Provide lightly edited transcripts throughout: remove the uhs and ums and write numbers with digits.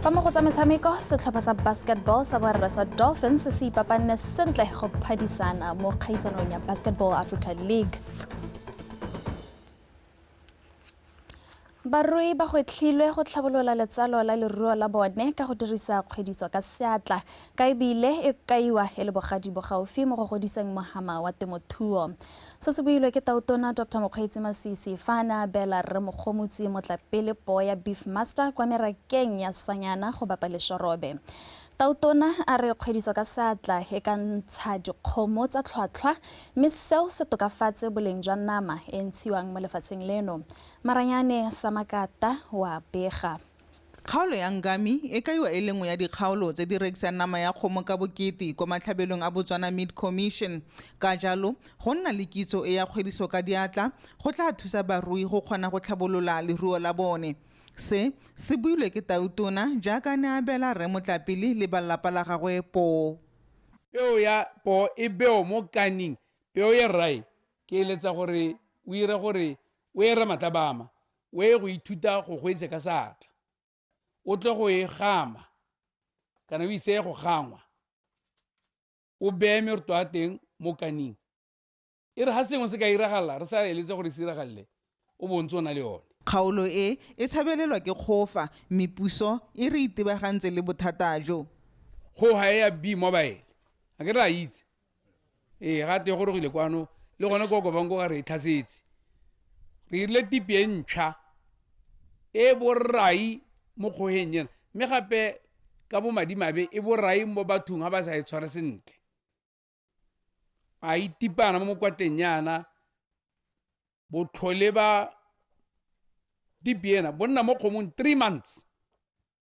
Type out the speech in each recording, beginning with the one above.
Fa mo go tsa metshameko, setlhopha sa basketball sa borre sa Dolphins se ipapanne sentle go phadisana mo kgaisanong ya Basketball Africa League. Barui ba gwetlhilwe go tlhabolola letsalo la leruo la bone ka go dirisa kgwediso ka seatla, ka ebile e kaiwa e le bogadi bo gaufi mo go godiseng mohama wa temothuo. Se se builwe ke tautona Dr. Mokgweetsi Masisi fa a ne a abela Rre Mogomotsi Motlapele poo ya Beef Master kwa merakeng ya Sanyana go bapa le Shorobe. Tautona a re kgwediso ka seatla e ka ntsha dikgomo tsa tlhwatlhwa mme seo se tokafatse boleng jwa nama e ntshiwang mo lefatsheng leno. Maranyane Samakata wa bega. Kgaolo ya Ngami e kaiwa e le nngwe ya dikgaolo tse di rekisang nama ya kgomo ka bokete kwa matlhabelong a Botswana Meat Commission. Ka jalo, go nna le kitso e ya kgwediso ka diatla go tla thusa barui go kgona go tlhabolola leruo la bone. Se se builwe ke tautona jaaka a ne a abela Rre Motlapele le ba lelapa la gagwe poo. Peo ya poo e bewa mo kaning. Peo ya rrae, ke eletsa gore o ire gore o ye Ramatlabama, o ye go ithuta go gwetsa ka seatla. O tle go e gama, kana o ise go gangwa. O beye meroto a teng mo kaning. E re ga sengwe se ka iragala, re sa eletse gore se iragalele, o bo ntse o na le yone. Kgaolo e e tshabelelwa ke kgofa, mme puso e re itebagantse le bothata jo. Kgoga e ya B mobile, ga ke re a itse. Ee, ga te gorogile kwano, le gone ko Kovango ga re e tlhasetse. Re irile tipi e ntšha e borai mo kgogeng ena, mme gape ka bomadimabe e borai mo bathong ga ba sa e tshware sentle. A itipana mo mokwatleng yana, botlhole ba tipi ena bo nna mo kgomong 3 months.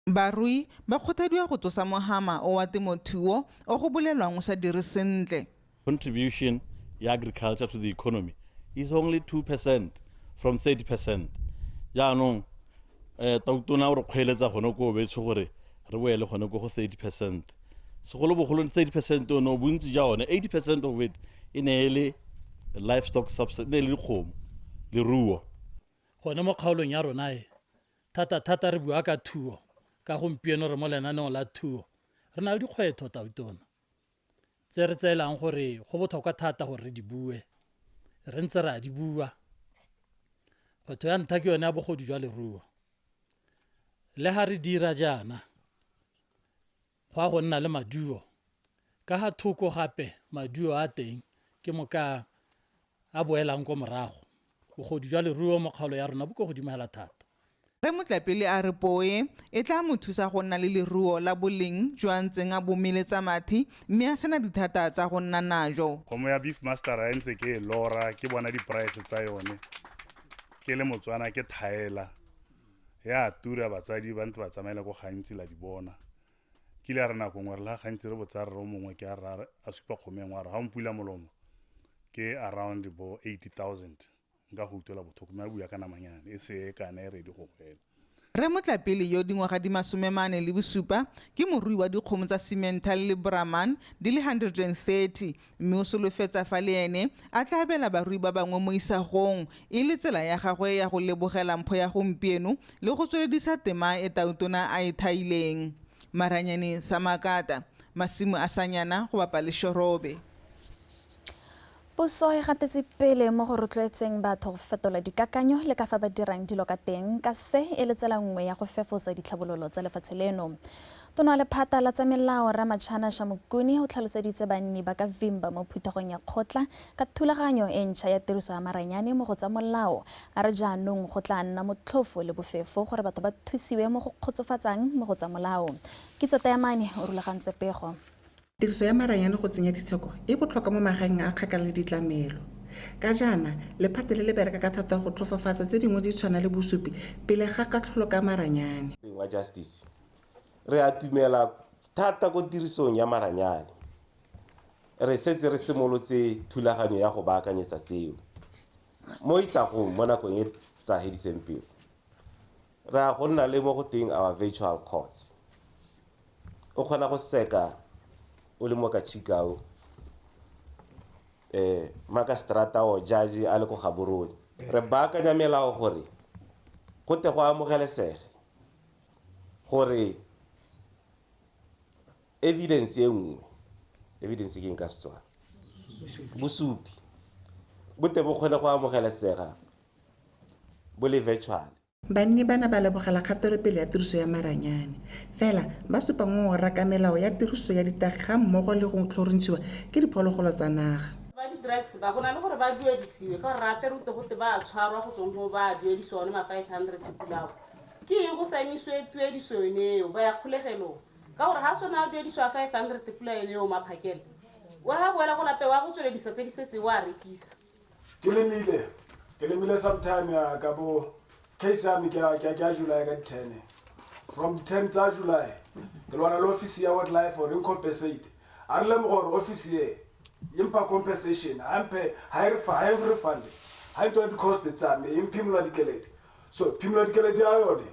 Barui ba kgothadiwa go tsosa mohama o wa temothuo o go bolelwang o sa dire sentle. Contribution ya agriculture to the economy is only 2% from 30%. Jaanong tautona o re kgweeletsa gone ko betsho gore re boele gone ko go 30%. Segolobogolo 30% ono bontsi jwa one, 80% of it e ne e le livestock subsidy, e ne e le dikgomo, leruo. Gone mo kgaolong ya rona e, thata thata re bua ka thuo, ka gompieno re mo lenaneong la thuo. Re na le dikgwetlho tautona tse re tseelang gore go botlhokwa thata gore re di bue, re ntse re a di bua. Kgwetlho ya ntlha ke yone ya bogodu jwa leruo. Le ga re dira jaana, go a go nna le maduo. Ka ga thoko gape maduo a teng ke moka a boelang ko morago. Bogodu jwa leruo mo kgaolo ya rona bo ko godimo hela thata. Rre Motlapele a re poo e e tla mo thusa go nna le leruo la boleng jo a ntseng a bo meletsa mathe mme a sena dithata tsa go nna najo. Kgomo ya Beef Master a ntse ke e lora, ke bona di-price tsa yone. Ke le Motswana ke thaela. Ya tura batsadi ba ntse ba tsamaela ko gantsi la di bona. Ke ile a re nako nngwe re la gantsi re botsa rre o mongwe ke a re a supa kgomo e nngwe a re ga o mpula molomo ke around bo 80,000. Nka go utlwela botlhoko mme a bua ka namanyane e se e kana e ready go gwela. Rre Motlapele yo dingwaga di 47 ke morui wa dikgomo tsa Simmental le Brahman di le 130 mme o solofetsa fa le ene a tla abela barui ba bangwe mo isagong e le tsela ya gagwe ya go lebogela mpho ya gompieno le go tsweledisa tema e tautona a e thaileng. Maranyane Samakata, masimo a Sanyana go bapa le Shorobe. Puso e gatetse pele mo go rotloetseng batho go fetola dikakanyo le ka fa ba dirang dilo ka teng ka se e le tsela nngwe ya go fefosa ditlhabololo tsa lefatshe leno. Tona wa lephata la tsa melao Ramatjhana Shamukuni o tlhaloseditse banni ba ka Vimba mo phuthegong ya kgotla ka thulaganyo e ntšha ya tiriso ya maranyane mo go tsa molao. A re jaanong go tla nna motlhofo le bofefo gore batho ba thusiwe mo go kgotsofatsang mo go tsa molao. Kitso Tayamane o rulagantse pego. Tiriso ya maranyane go tsenya ditsheko e botlhokwa mo magaeng a kgakala le ditlamelo. Ka jaana, lephata le le bereka ka thata go tlhofofatsa tse dingwe di tshwana le bosupi pele ga katlholo ka maranyane. Wa justice, re atumela thata ko tirisong ya maranyane. Re setse re simolotse thulaganyo ya go baakanyetsa tseo. Mo isagong, mo nakong e sa fediseng pelo, re a go nna le mo go teng our virtual courts. O kgona go seka o le mo Kachikau, makaseterata o judge a le ko Gaborone. Re baakanya melao gore go tle go amogelesege gore evidence e nngwe, evidence ke eng ka Setswana, bosupi bo te bo kgone go amogelesega bo le virtual. Banni bana ba lebogela kgatelopele ya tiriso ya maranyane, fela ba supa ngongora ka melao ya tiriso ya ditagi ga mmogo le go tlhorontshiwa ke diphologolo tsa naga. Ba di-drugs ba go na le gore ba duedisiwe ka gore rate rute gote ba a tshwarwa go tsweng go ba duedisiwa one ma 500 pulao. Ke eng go sa emisiwe tuediso yone eo ba ya kgolegelong, ka gore ga sone a duedisiwa 500 pula ene eo maphakela wa ga boela go lape wa go tsweledisa tse di setse wa rekisa. Ke lemile sometime ya ka bo case ya me ke ya July ka 10. From 10 tsa July ke lwana le office ya Wildlife for compensate. A re lemoga gore office e empa compensation ampe ha e refund ha e di cost tsa me e mphimola dikeledi. So phimola dikeledi ya yone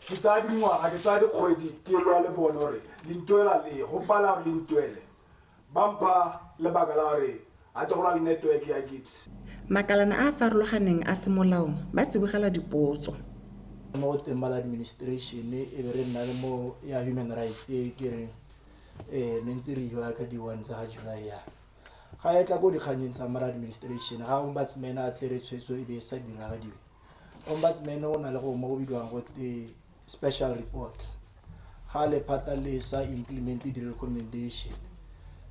ke tsa dingwaga ke tsa dikgwedi ke lwa le bone gore lentwela le go pala le ntwele ba mpha lebaka la gore a te go na le network ya Gibbs. Makalana a a farologaneng a semolao ba tsibogela dipotso. Mo go teng maladministration e be re nna le mo ya human rights e ke reng ne ntse re iwa ka di-1 tsa ga July ya. Ga e tla ko dikganyeng tsa maladministration ga ombudsman a tsere tshwetso e be e sa diragadiwe. Ombudsman o na le go mo go bidiwang go te special report. Ga lephata le sa implement di-recommendation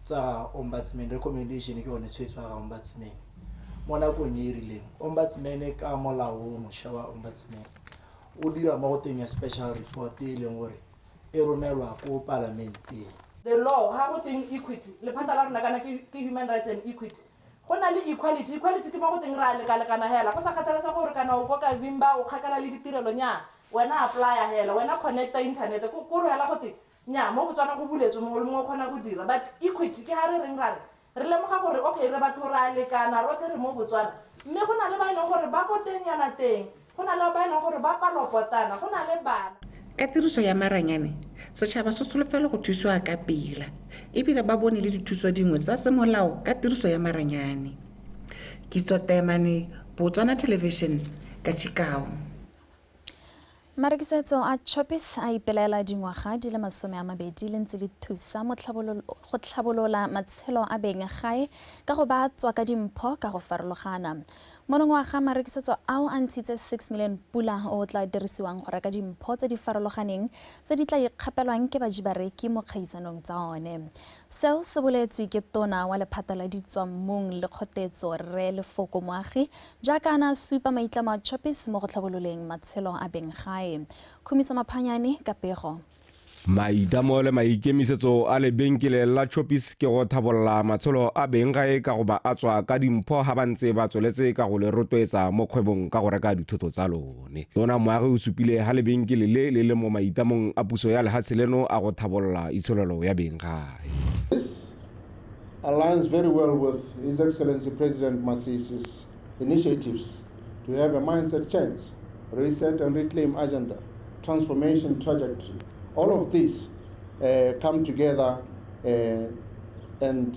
tsa ombudsman, recommendation ke yone tshwetso ya ga ombudsman. Mo nakong e e rileng ombudsman ka molao o mošwa wa ombudsman o dira mo go teng ya special report e leng gore e romelwa ko palamenteng. The law ga go teng equity, lephata la rona kana ke human rights and equity, go na le equality. Equality ke mo go teng re a lekalekana hela, go sa kgathalesege gore kana o ko ka Zimba o kgakala le ditirelo, nnyaa wena apply-a hela, wena connecta internet ko re hela gote nnyaa mo Botswana go buletswe mongwe le mongwe o kgona go dira. But equity ke ga re reng ra re lemoga gore okay re batho re a lekana rotlhe re mo Botswana, mme go na le ba e leng gore ba ko tengnyana teng, go na le ba e leng gore ba palopotana, go na le bana. Ka tiriso ya maranyane setšhaba se solofela go thusiwa ka pela ebile ba bone le dithuso dingwe tsa semolao ka tiriso ya maranyane. Kitso Temane, Botswana Television, ka Chikao. Marekisetso a Choppies a ipelaela dingwaga di le 20 le ntse le thusa go tlhabolola matshelo a beng gae ka go ba tswa ka dimpho ka go farologana. Monongwaga marekisetso ao a ntshitse 6 million pula o tla dirisiwang go reka dimpho tse di farologaneng tse di tla ikgapelwang ke bajibareki mo kgaisanong tsa one. Seo se boletswe ke tona wa lephata la ditswammung le kgotetso Rre Lefoko Moagi jaaka a ne a supa maitlamo a Choppies mo go tlhabololeng matshelo a beng gae. Khumiso Maphanyane ka pego. Maitlamo le maikemisetso a lebenkele la Choppies ke go thabolola matshelo a beng gae ka go ba a tswa ka dimpho ga ba ntse ba tsweletse ka go le rotloetsa mo kgwebong ka go reka dithoto tsa lone. Tona Moagi o supile ha lebenkele le le le mo maitamong a puso ya lehatshe leno a go thabolola itsholelo ya beng gae. This aligns very well with His Excellency President Masisi's initiatives to have a mindset change, reset and reclaim agenda, transformation trajectory. All of these come together and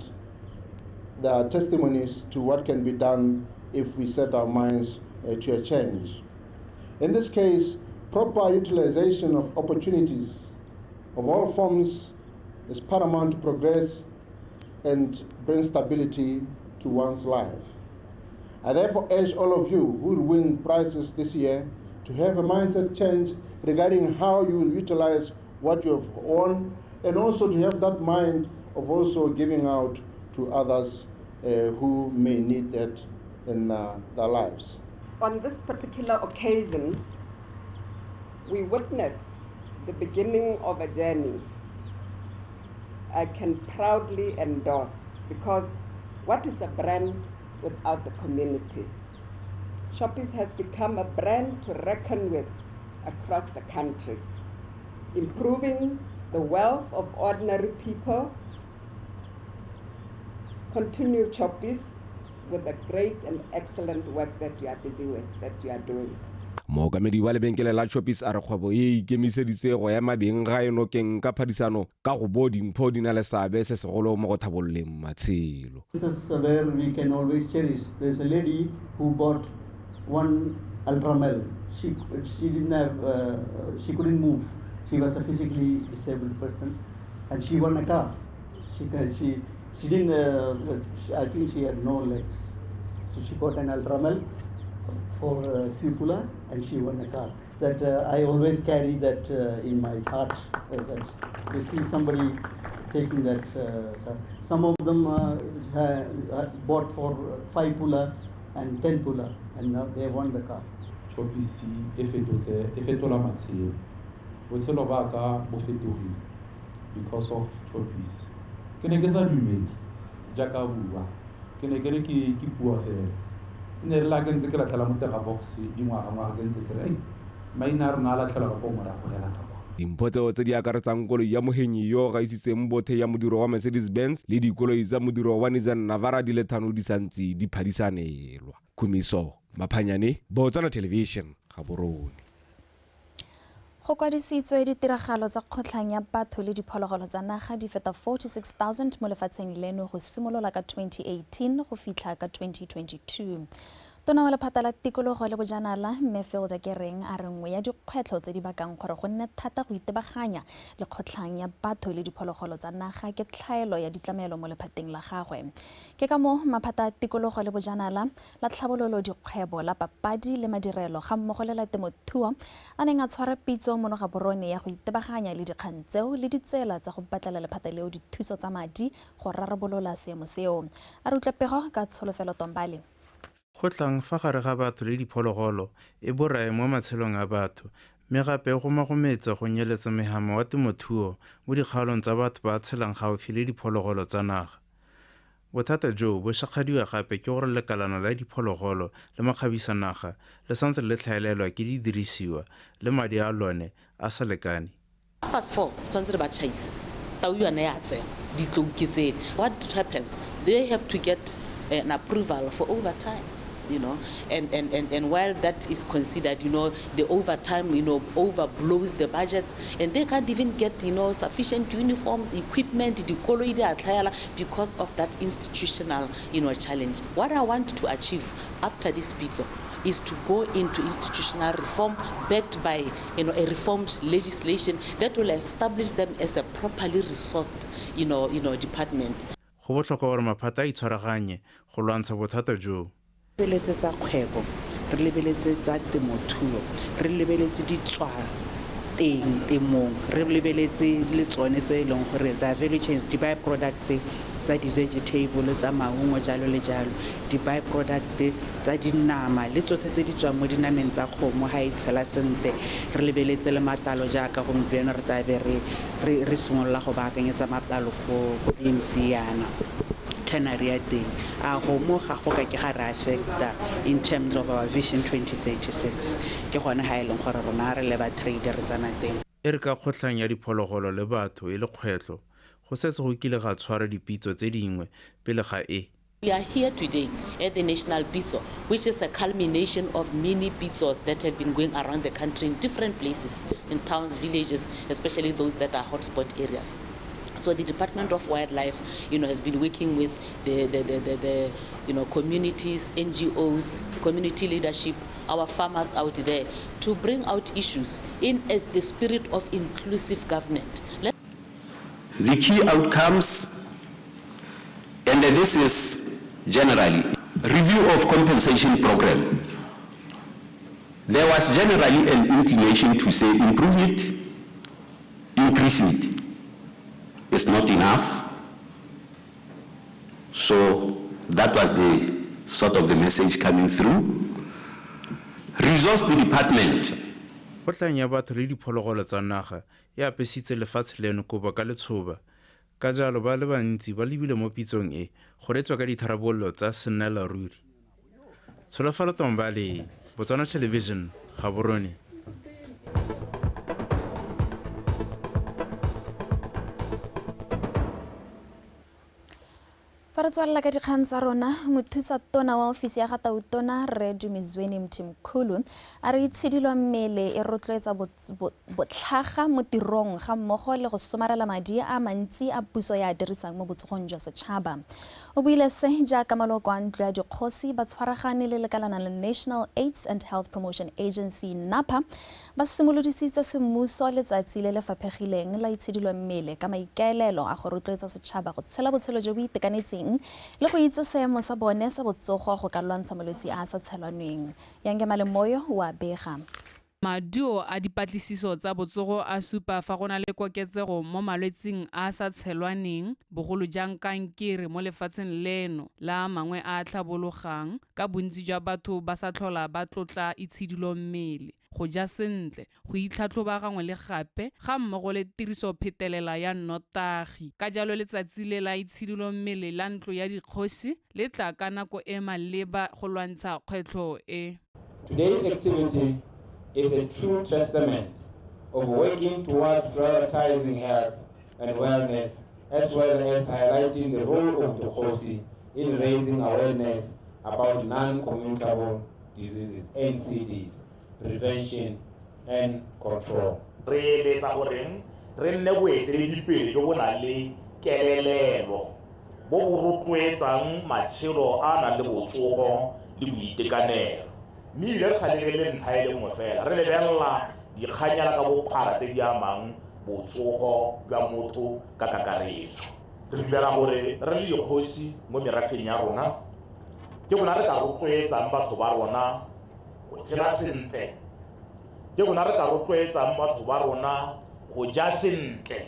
there are testimonies to what can be done if we set our minds to a change. In this case, proper utilization of opportunities of all forms is paramount to progress and bring stability to one's life. I therefore urge all of you who will win prizes this year to have a mindset change regarding how you will utilize what you have won, and also to have that mind of also giving out to others who may need that in their lives. On this particular occasion, we witness the beginning of a journey I can proudly endorse, because what is a brand without the community? Choppies has become a brand to reckon with across the country, improving the wealth of ordinary people. Continue, Choppies, with the great and excellent work that you are busy with, that you are doing. Mookamedi wa lebenkele la Choppies a re kgwebo e ikemiseditse go ema beng gae nokeng ka phadisano ka go bo dimpho di na le seabe se segolo mo go thabololeng matshelo. This is where we can always cherish. There's a lady who bought one Ultramel. She didn't have she couldn't move. She was a physically disabled person. And she won a car. She didn't, I think she had no legs. So she bought an Ultramel for a few pula and she won a car. That I always carry that in my heart. That you see somebody taking that car. Some of them bought for 5 pula and 10 pula, and now they won the car. Choppies e fetola matshelo. Botshelo ba ka bo fetogile because of Choppies. Ke ne ke sa dumele jaaka bua. Ke ne ke re ke pua fela. E ne re la ke ntse ke latlhela mo teng ga box dingwaga-ngwaga ke ntse ke re maina a rona a latlhelwa ka ko morago hela ka kwa. Dimpho tseo tse di akaretsang koloi ya mohenyi yo gaisitseng bothe ya modiro wa Mercedes-Benz le dikoloi tsa modiro wa Nissan Navara di le 5 di santse di phadisanelwa. Khumiso Maphanyane, Botswana Television, Gaborone. Go kwadisitswe ditiragalo tsa kgotlhang ya batho le diphologolo tsa naga di feta 46,000 mo lefatsheng leno go simolola ka 2018 go fitlha ka 2022. Tona wa lephata la tikologo le bojanala mme Philda Kereng a re nngwe ya dikgwetlho tse di bakang gore go nne thata go itebaganya le kgotlhang ya batho le diphologolo tsa naga ke tlhaelo ya ditlamelo mo lephateng la gagwe. Ke ka moo maphata a tikologo le bojanala la tlhabololo dikgwebo la papadi le madirelo ga mmogo le la temothuo a neng a tshwara pitso mono Gaborone ya go itebaganya le dikgang tseo le ditsela tsa go batlela lephata leo dithuso tsa madi go rarabolola seemo seo. A re utlwe pego ka Tsholofelo Tombale. Kgotlang fa gare ga batho le diphologolo e borae mo matshelong a batho mme gape go magometsa go nyeletsa mehama wa temothuo mo dikgaolong tsa batho ba tshelang gaufi le diphologolo tsa naga. Bothata joo bo šakgadiwa gape ke gore lekalana la diphologolo le makgabisanaga le santse le tlhaelelwa ke didirisiwa le madi a lone a sa lekane. 4:30 tshwanetse re ba tšhaisa tau yone ya tsena ditlou ke tsele. What happens? They have to get an approval for overtime. You know, and while that is considered, you know, the overtime, you know, overblows the budgets, and they can't even get, you know, sufficient uniforms, equipment, the because of that institutional, you know, challenge. What I want to achieve after this pitso is to go into institutional reform backed by, you know, a reformed legislation that will establish them as a properly resourced, you know, department. Go botlhokwa gore maphata a itshwaraganye go lwantsha bothata joo. Lebeletse tsa kgwebo, re lebeletse tsa temothuo, re lebeletse ditswa teng temong, re lebeletse le tsone tse e leng gore tsa value chains, di-by-product tsa di-vegetable, tsa maungo jalo le jalo, di-by-product tsa dinama le tsotlhe tse di tswang mo dinameng tsa kgomo ga e tshela sentle, re lebeletse le matalo jaaka gompieno re tlabe re simolola go baakanyetsa matalo ko BMC yana. Tannery ya teng a go mo ga go ka ke ga re affecta in terms of our vision 2036 ke gone ha e leng gore rona re le ba trade re tsana teng. E re ka kgotlhang ya diphologolo le batho e le kgwetlho go setse go kile ga tshwara dipitso tse dingwe pele ga e. We are here today at the National Pitso, which is a culmination of many pitsos that have been going around the country in different places, in towns, villages, especially those that are hotspot areas. So the Department of Wildlife, you know, has been working with the you know, communities, NGOs, community leadership, our farmers out there to bring out issues in the spirit of inclusive government. The key outcomes, and this is generally, review of compensation program. There was generally an inclination to say improve it, increase it. It's not enough. So that was the sort of the message coming through. Resource the department. Kgotlang ya batho le diphologolo tsa naga e apesitse lefatshe leno kobo ka letshoba. Ka jalo ba le bantsi ba lebile mo pitsong e go retswa ka ditharabololo tsa sennela ruri. Tsholofelo Tombale, Botswana Television, Gaborone. Fa re tswelela ka dikgang tsa rona, mothusa tona wa ofisi ya ga Tautona Rre Dumizweni Mthimkhulu a re itshidilo mmele e rotloetsa botlhaga mo tirong ga mmogo le go somarela madi a mantsi a puso ya dirisang mo botsogong jwa setšhaba. O buile se jaaka maloko a ntlo ya dikgosi ba tshwaragane le lekalana la National AIDS and Health Promotion Agency NAPA ba simolodisitse semmuso letsatsi le le faphegileng la itshidilo mmele ka maikaelelo a go rotloetsa setšhaba go tshela botshelo jo bo itekanetseng le go itse seemo sa bone sa botsogo go ka lwantsha malwetse a a sa tshelanweng. Yange Malemoyo wa bega. Maduo a dipatlisiso tsa botsogo a supa fa go na le koketsego mo malwetsing a a sa tshelwaneng, bogolo jang kankere mo lefatsheng leno la mangwe a a tlhabologang, ka bontsi jwa batho ba sa tlhola ba tlotla itshidilo mmele, go ja sentle, go itlhatlhoba gangwe le gape ga mmogo le tiriso phetelela ya nnotagi. Ka jalo letsatsi le la itshidilo mmele la ntlo ya dikgosi le tla ka nako e maleba go lwantsha kgwetlho e. Today's activity is a true testament of working towards prioritizing health and wellness, as well as highlighting the role of the Kgosi in raising awareness about non-communicable diseases, NCDs, prevention and control. Re eletsa goreng re nne boeteledipele jo bo nang le kelelelo bo bo rotloetsang matshelo a nang le botsogo le boitekanelo. Mme ebile re sa lebelele ntlha e le nngwe fela, re lebelela dikganyana ka bophara tse di amang botsogo jwa motho ka kakaretso. Re dumela gore re le dikgosi mo merafeng ya rona ke gona re ka rotloetsang batho ba rona go tshela sentle, ke gona re ka rotloetsang batho ba rona go ja sentle,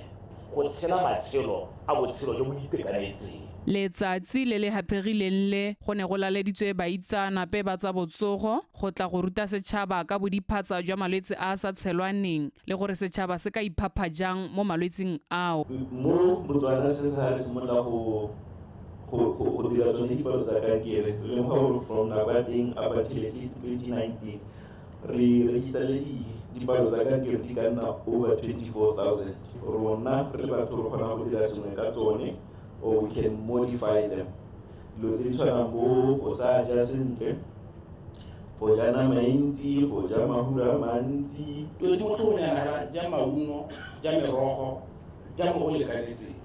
go tshela matshelo a botshelo jo bo itekanetseng. Letsatsi le le haphegileng le go ne go laleditswe baitseanape ba tsa botsogo go tla go ruta setšhaba ka bodiphatsa jwa malwetse a a sa tshelwaneng le gore setšhaba se ka iphapha jang mo malwetseng ao. Mo Botswana se sa re simolola go dira tsone dipalo tsa kankere, re lemoga gore from nako ya teng up until at least 2019 re register-le dipalo tsa kankere di ka nna over 24,000. Rona re le batho re kgona go dira sengwe ka tsone, or we can modify them. Dilo tse di tshwanang bo go sa ja sentle, go ja nama e ntsi, go ja mahura a mantsi. Dilo di botlhokonyana ja maungo, ja merogo, ja mo go lekanetseng.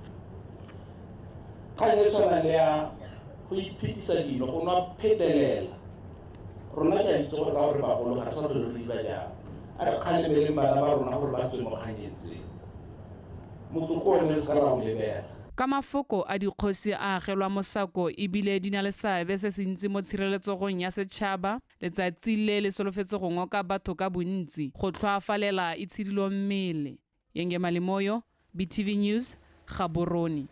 Kgang e tshwana le ya go iphetisa dino, go nwa phetelela. Rona ke a itse gore ka gore bagolo ga re sa tlhole re dira jalo. A re kgalemeleng bana ba rona gore ba tswe mo kganyeng tseo. Motsoko one re se ka ra o lebela. Ka mafoko a dikgosi a agelwa mosako ebile di na le seabe se se ntsi mo tshireletsegong ya setšhaba, letsatsi le le solofetse go ngoka batho ka bontsi go tlhoafalela itshidilo mmele. Yenge Malemoyo, BTV News, Gaborone.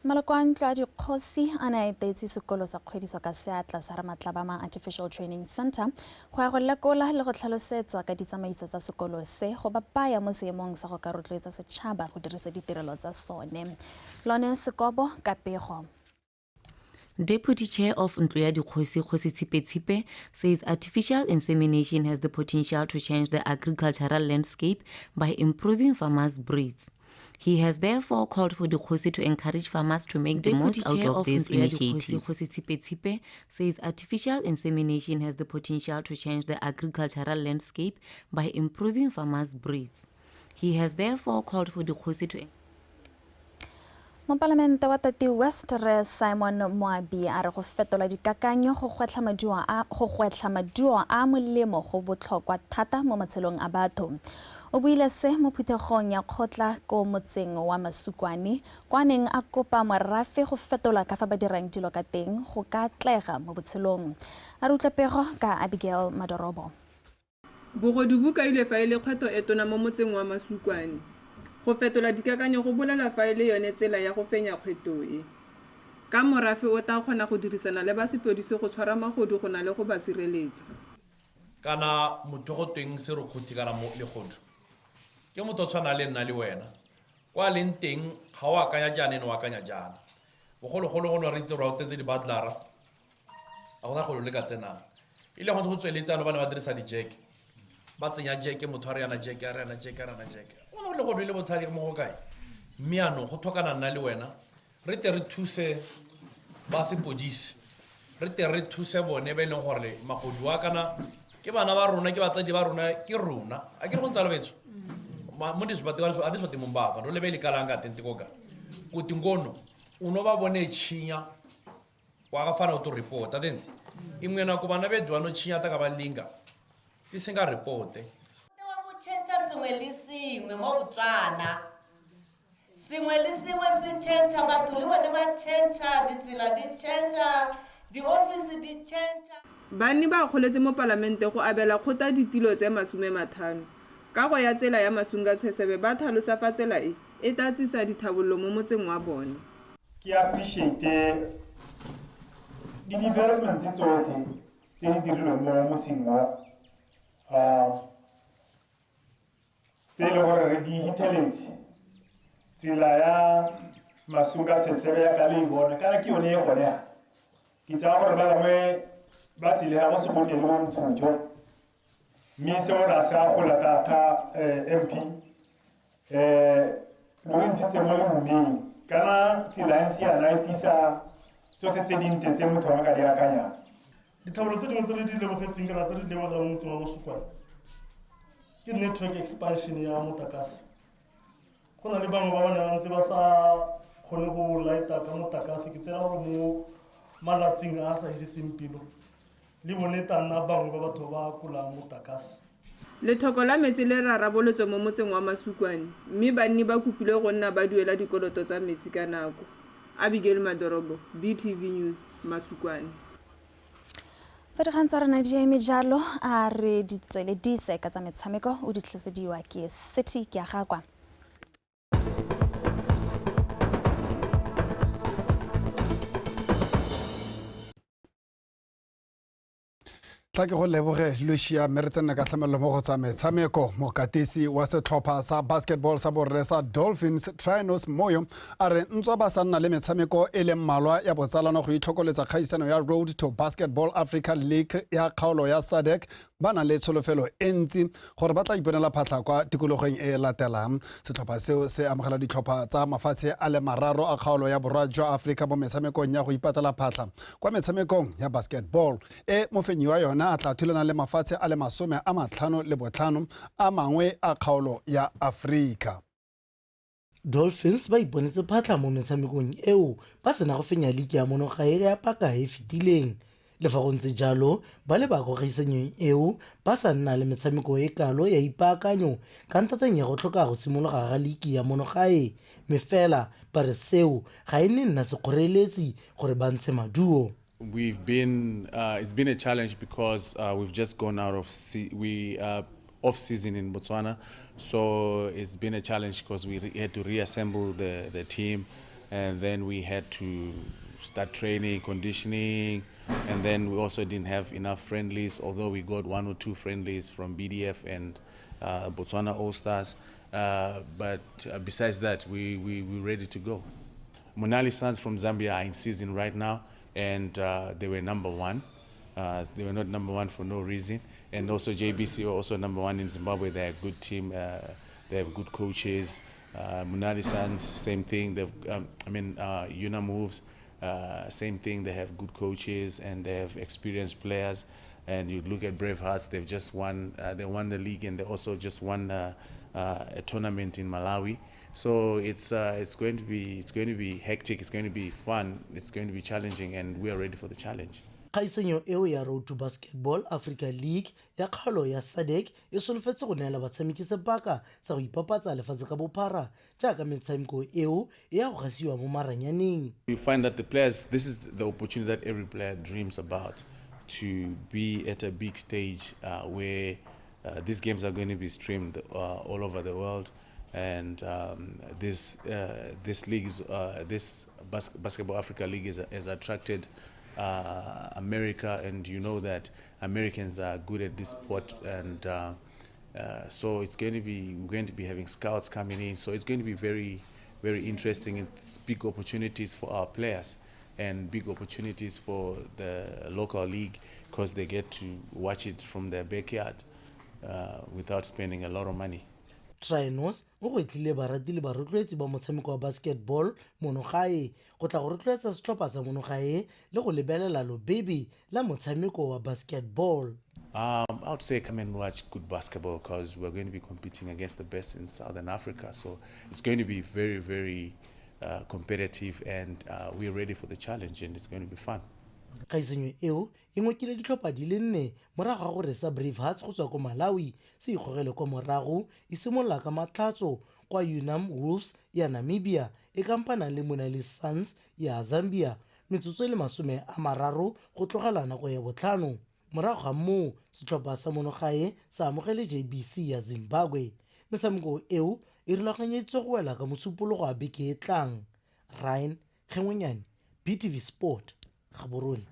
Maloko a ntlo a dikgosi a ne a etetse sekolo sa kgwediso ka seatla sa Ramatlabama Artificial Training Center go ya go lekola le go tlhalosetswa ka ditsamaiso tsa sekolo se go ba baya mo seemong sa go ka rotloetsa setšhaba go dirisa ditirelo tsa sone. Lone Sekobo ka pego. Deputy Chair of Ntlo ya Dikgosi, Kgosi Tshipe Tshipe, says artificial insemination has the potential to change the agricultural landscape by improving farmers' breeds. He has therefore called for the Dikgosi to encourage farmers to make the most out of this initiative. Kgosi Tshipe Tshipe says artificial insemination has the potential to change the agricultural landscape by improving farmers' breeds. He has therefore called for the Dikgosi to Mopalamente wa Tati West Re Simon Moabi a re go fetola dikakanyo go gwetlha maduo a molemo go botlhokwa thata mo matshelong a batho. O buile se mo phuthegong ya kgotla ko motseng wa Masukwane kwa neng a kopa morafe go fetola ka fa ba dirang dilo ka teng go ka atlega mo botshelong. A re utlwe pego ka Abigail Madorobo. Bogodu bo kailwe fa e le kgwetlho e tona mo motseng wa Masukwane. Go fetola dikakanyo go bolela fa e le yone tsela ya go fenya kgwetlho e. Ka morafe o tla kgona go dirisana le ba sepodisi go tshwara magodu go na le go ba sireletsa. Kana motho go tweng serukhuthi kana mo legodu. Ke motho o tshwana le nna le wena. Kwa leng teng ga o akanya jaana ene o akanya jaana. Bogologolo go ne re itse gore o tsentse di-butler-a, ga gona go le ka tsenang. E le go ntse go tsweletse ba ne ba dirisa di-jack. Ba tsenya jack, motho a re yana jack, a re yana jack, a re yana jack. Le go le botlhale mo go kae. Mme yanong go tlhokana nna le wena Re tle re thuse ba sepodisi, re tle re thuse bone ba e leng gore magodu a kana ke bana ba rona, ke batsadi ba rona, ke rona. A ke re go ntse jalo betsho? Mo a di swa temong ba fa, ro lebe le kalanga teng tikoka. Kuti ngono, uno ba bone tshinya wa ga fana o to report then. Imwe nako bana bedu ano tshinya ta ka ba linga. Ti singa report. Wa go change sengwe le sengwe mo Botswana. Sengwe le sengwe se change, batho le bone ba change, ditsela di change, di-office di change. Banni ba akgoletse mo palamente go abela kgotla ditilo tse 50. Kago ya tsela ya Masunga Tshesebe ba tlhalosa fa tsela e e tla tsisa dithabollo mo motseng wa bone. Ke appreciate di-development tse tsotlhe tse di dirilweng mo motseng o, tse e leng gore re di hitheletse. Tsela ya Masunga Tshesebe ya ka le e bona, kana ke yone e gone ya. Ke tsaya gore ba bangwe ba tsile ya go se go nne le bo Mtshujo. Mme seo ra se akola thata, MP, lo re ntshitse mo lehumeng. Kana tsela e ntse yana e tlisa tsotlhe tse dintle tse motho a ka di akanyang. Ditlhabololo tse dingwe tse re di lebogetseng kana tse di lebogang motse wa Mosukwane ke network expansion ya motlakase. Go na le bangwe ba ba neng ba ntse ba sa kgone go light-a ka motlakase, ke tsela gore mo malatsing a a sa fediseng pelo le bone tla nna bangwe ba batho ba kolang motlakase. Lethoko la metsi le rarabolotswe mo motseng wa Masukwane, mme banni ba kopilwe go nna ba duela dikoloto tsa metsi ka nako. Abigail Madorobo, BTV News, Masukwane. Fa dikgang tsa rona di eme jalo, a re di tsweledise ka tsa metshameko o di tlosediwa ke City ke a gakwa. Tla ke go leboge Lucia, mme re tsena ka tlhamelelo mo go tsa metshameko. Mokatisi wa setlhopha sa basketball sa borre sa Dolphins, Trinos Moyo, a re ntswa ba sa nna le metshameko e leng mmalwa ya botsalano go itlhokoletsa kgaisano ya Road to Basketball Africa League ya kgaolo ya SADC, ba na le tsholofelo e ntsi gore ba tla iponela phatlha kwa tikologong e e latelang. Setlhopha seo se amogela ditlhopha tsa mafatshe a le mararo a kgaolo ya borwa jwa Aforika mo metshamekong ya go ipatela phatlha kwa metshamekong ya basketball e mofenyi wa yona a tla thulana le mafatshe a le 55 a mangwe a kgaolo ya Aforika. Dolphins ba iponetse phatlha mo metshamekong eo ba sena go fenya liki ya monogae ya paka e fetileng. Le fa go ntse jalo, ba le ba ko kgaisanyong eo ba sa nna le metshameko e kalo ya ipaakanyo ka ntateng ya go tlhoka go simologa ga liki ya monogae, mme fela ba re seo ga e nne nna sekgoreletsi gore ba ntshe maduo. We've been, it's been a challenge because we've just gone out of off season in Botswana, so it's been a challenge because we had to reassemble the team, and then we had to start training, conditioning, and then we also didn't have enough friendlies, although we got 1 or 2 friendlies from BDF and Botswana All Stars. But besides that, we're ready to go. Munali Suns from Zambia are in season right now, and they were number 1. They were not number 1 for no reason. And also JBC were also number 1 in Zimbabwe. They're a good team. They have good coaches. Munali Suns, same thing. They've, Una Moves, same thing. They have good coaches and they have experienced players. And you look at Brave Hearts, they've just won. They won the league, and they also just won a tournament in Malawi. So it's going to be hectic. It's going to be fun. It's going to be challenging, and we are ready for the challenge. Kgaisanyo eo ya Road to Basketball Africa League ya kgaolo ya SADC e solofetse go neela batshameki sebaka sa go ipapatsa lefatshe ka bophara jaaka metshameko eo e ya go gasiwa mo maranyaneng. You find that the players, this is the opportunity that every player dreams about, to be at a big stage where these games are going to be streamed all over the world. And this league is, this Basketball Africa League is attracted America, and you know that Americans are good at this sport, and so we're going to be having scouts coming in. So it's going to be very, very interesting, and big opportunities for our players and big opportunities for the local league, because they get to watch it from their backyard without spending a lot of money. Trinos o gwetlhile barati le barotloetsi ba motshameko wa basketball mono gae go tla go rotloetsa setlhopha sa mono gae le go lebelela lobebe la motshameko wa basketball. I would say come and watch good basketball because we're going to be competing against the best in Southern Africa. So it's going to be very, very competitive, and we're ready for the challenge, and it's going to be fun. Kgaisanyo eo e ngokile ditlhopha di le nne morago ga gore sa Brave Hearts go tswa ko Malawi se ikgogele kwa morago e simolola ka matlhatso kwa Unam Wolves ya Namibia e kampana le Monali Suns ya Zambia metsotso e le 30 go tlogela nako ya 5. Morago ga moo setlhopha sa monogae sa amogele JBC ya Zimbabwe. Metshameko eo e rulaganyeditswe go wela ka mosupologo wa beke e tlang. Ryan Kgengwenyane, BTV Sport, Gaborone.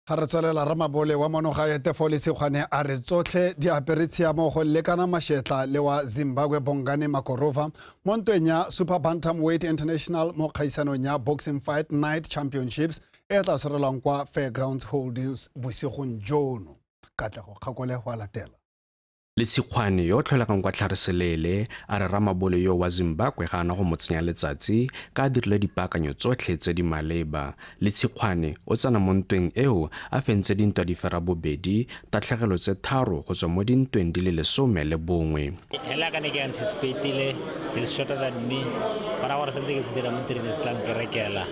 Ga re tswelela, ramabole wa monogae Tefo Letshikgwane a re tsotlhe di apere tshiamo go lekana mašetla le wa Zimbabwe Bongani Makorova mo ntweng ya Super Bantamweight International mo kgaisanong ya Boxing Fight Night Championships e tla tshwarelwang kwa Fairgrounds Holdings bosigong jono. Katlego Kgakole go a latela. Letshikgwane yo o tlholegang kwa Tlhareseleele a re ramabole yo wa Zimbabwe ga ana go mo tsenya letsatsi ka a dirile dipaakanyo tsotlhe tse di maleba. Letshikgwane o tsena mo ntweng eo a fentse dintwa di 2, tatlhegelo tse 3 go tswa mo dintweng di le 11. Hela ka ne ke anticipatile, he's shorter than me, gona gore santse ke se dira mo tireng se tla mperekela.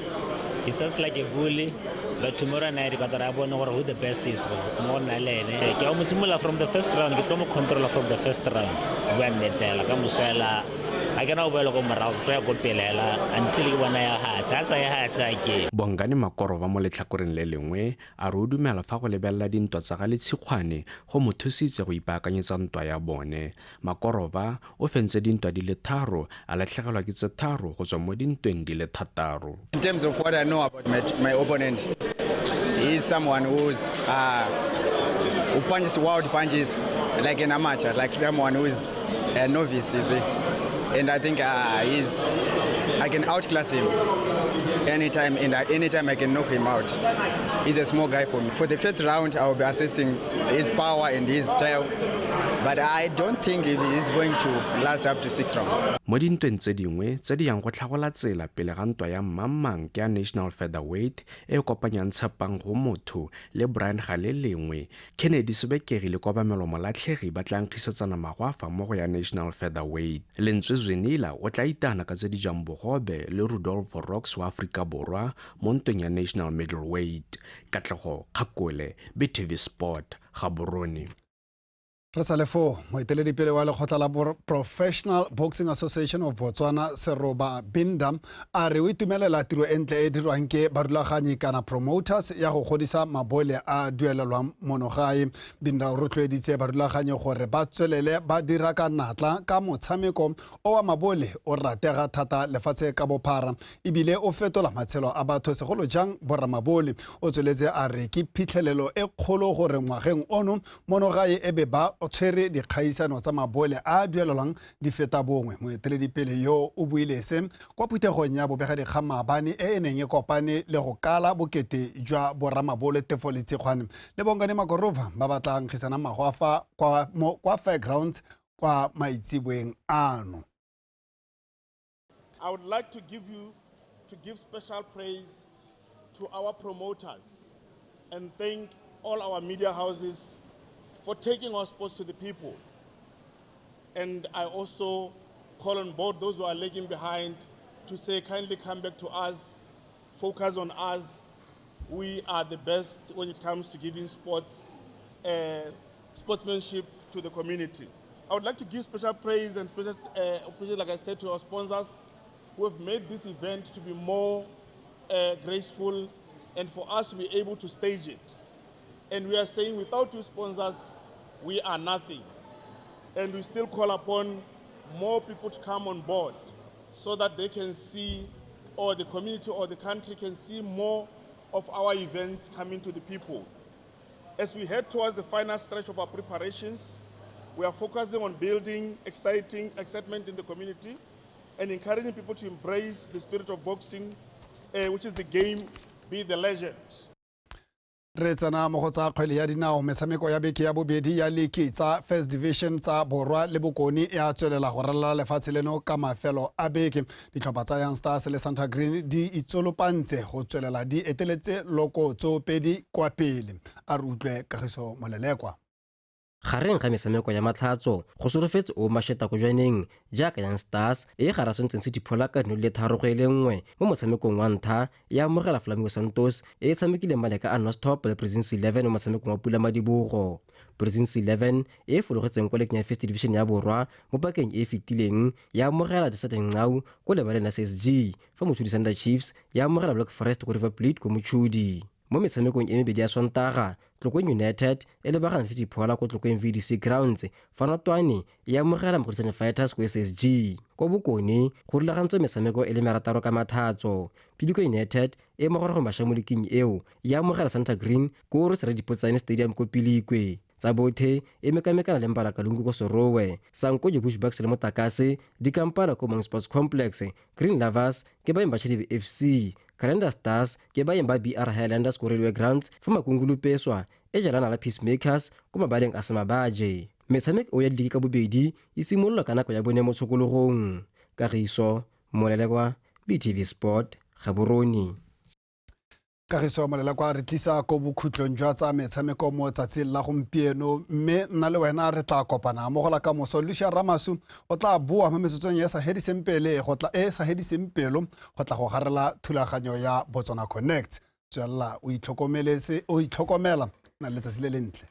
He sounds like a bully, but tomorrow night ka tla bona gore who the best is mo nna le ene. Ke a mo simolola from the first round, ke tlo mo control from the first round. Bua nnete hela ka moswela a ke na o boela ko morago, ke ya ko pele hela until ke bona ya hatsa, a sa ya hatsa ke. Bongani Makorova mo letlhakoreng le lengwe a re o dumela fa go lebelela dintwa tsa ga Letshikgwane go mo thusitse go ipaakanyetsa ntwa ya bone. Makorova o fentse dintwa di le 3, a latlhegelwa ke tse 3 go tswa mo dintweng di le 6. In terms of what I know about my opponent, he is someone who's who punches wild punches like an amateur, like someone who is a novice, you see. And I think I can outclass him anytime, and anytime I can knock him out. He's a small guy for me. For the first round, I will be assessing his power and his style, but I don't think he is going to last up to 6 rounds. Mo dintweng tse dingwe tse di yang go tlhagola tsela pele ga ntwa ya mmangmang ke ya National Featherweight e kopanyang Tshepang go motho le Brian Galelengwe, Kennedy Sebekegi le Kobamelo Molatlhegi ba tla nkgisetsana magwafa mo go ya National Featherweight. Lentswe Zwenila o tla itana ka tse di jang bogobe le Rudolfo Rocks wa Afrika Borwa mo ntweng ya National Middleweight. Katlego Kgakole, BTV Sport, Gaborone. Re sa le foo, moeteledipele wa lekgotla la Professional Boxing Association of Botswana Seroba Binda a re o itumelela tiro e ntle e dirwang ke barulaganyi kana promoters ya go godisa mabole a duelelwang monogae. Binda o rotloeditse barulaganyi gore ba tswelele ba dira ka natla ka motshameko o wa mabole o ratega thata lefatshe ka bophara ebile o fetola matshelo a batho segolo jang borramabole. O tsweletse a re ke phitlhelelo e kgolo gore ngwageng ono monogae e be ba o tshwere dikgaisano tsa mabole a duelelwang di feta bongwe. Moeteledipele yo o buile se kwa phuthegong ya bobegadikgang maabane e e neng e kopane le go kala bokete jwa borramabole Tefo Letshikgwane le Bongani Makorova ba ba tla nkgisanang magwafa kwa Fairgrounds kwa maitseboeng ano. I would like to give special praise to our promoters and thank all our media houses for taking our sports to the people. And I also call on board those who are lagging behind to say, kindly come back to us, focus on us. We are the best when it comes to giving sports, sportsmanship to the community. I would like to give special praise and special appreciation, like I said, to our sponsors who have made this event to be more graceful and for us to be able to stage it. And we are saying without you sponsors, we are nothing. And we still call upon more people to come on board so that they can see, or the community or the country can see more of our events coming to the people. As we head towards the final stretch of our preparations, we are focusing on building excitement in the community and encouraging people to embrace the spirit of boxing, which is the game, be the legend. Re tsena mo go tsa kgwele ya dinao. Metshameko ya beke ya bobedi ya liki tsa First Division tsa Borwa le Bokone e a tswelela go ralala lefatshe leno ka mafelo a beke. Ditlhopha tsa Young Stars le Santa Green di itsolopantse go tswelela di eteletse loko tsoopedi kwa pele. A re utlwe Kagiso Molelekwa. Gareng ga metshameko ya matlhatso go solofetse o masheta ko jwaneng jaaka Young Stars e garasentseng se diphola ka 0-3-1 mo motshamekong wa ntlha ya amogela Flamingo Santos e e tshamekileng maleka a Nostop le Prisons 11 mo motshamekong wa Pula Madibogo. Prisons 11 e e fologetseng kwa lekeng ya First Division ya Borwa mo pakeng e e fetileng ya amogela Desert Ncau ko lebaleng la CSG, fa Mochudi Thunder Chiefs ya amogela Black Forest ko River Plate ko Mochudi. Mo metshamekong e mebedi ya Sontaga, Tlokweng United e lebagana le Diphola ko Tlokweng VDC Grounds, fa Notwane e amogela Mogodisane Fighters ko SSG. Kwa Bokone go rulagantswe metshameko e le merataro ka mathatso. Pilikwe United e mogorogo mašwa mo liking eo e amogela Santa Green ko Rosere Dipotsane Stadium ko Pilikwe. Tsa bothe e mekamekana le Mbalakalungu ko Serowe. Sankoje Bushbucks le Motakase di kampana ko Mong Sports Complex. Green Lovers ke baeng ba Chadibe FC. Calendar Stars ke baeng ba BR Highlanders ko Railway Grounds, fa Makungulu Peswa e jalana la Peacemakers ko mabaleng a Semabaje. Metshameko ya diliki ka bobedi e simolola ka nako ya bone mo tshokologong. Kagiso Molelekwa, BTV Sport, Gaborone. Kagiso Molelekwa re tlisa ko bokhutlong jwa tsa metshameko mo tsatsing la gompieno, mme nna le wena re tla kopana mo go la kamoso. Lucia Ramasu o tla boa mo metsotsong e sa hediseng pele go tla e sa hediseng pelo go tla go garela thulaganyo ya Botswana Connect. Tswelela o itlhokomeletse o itlhokomela na letsatsi le lentle.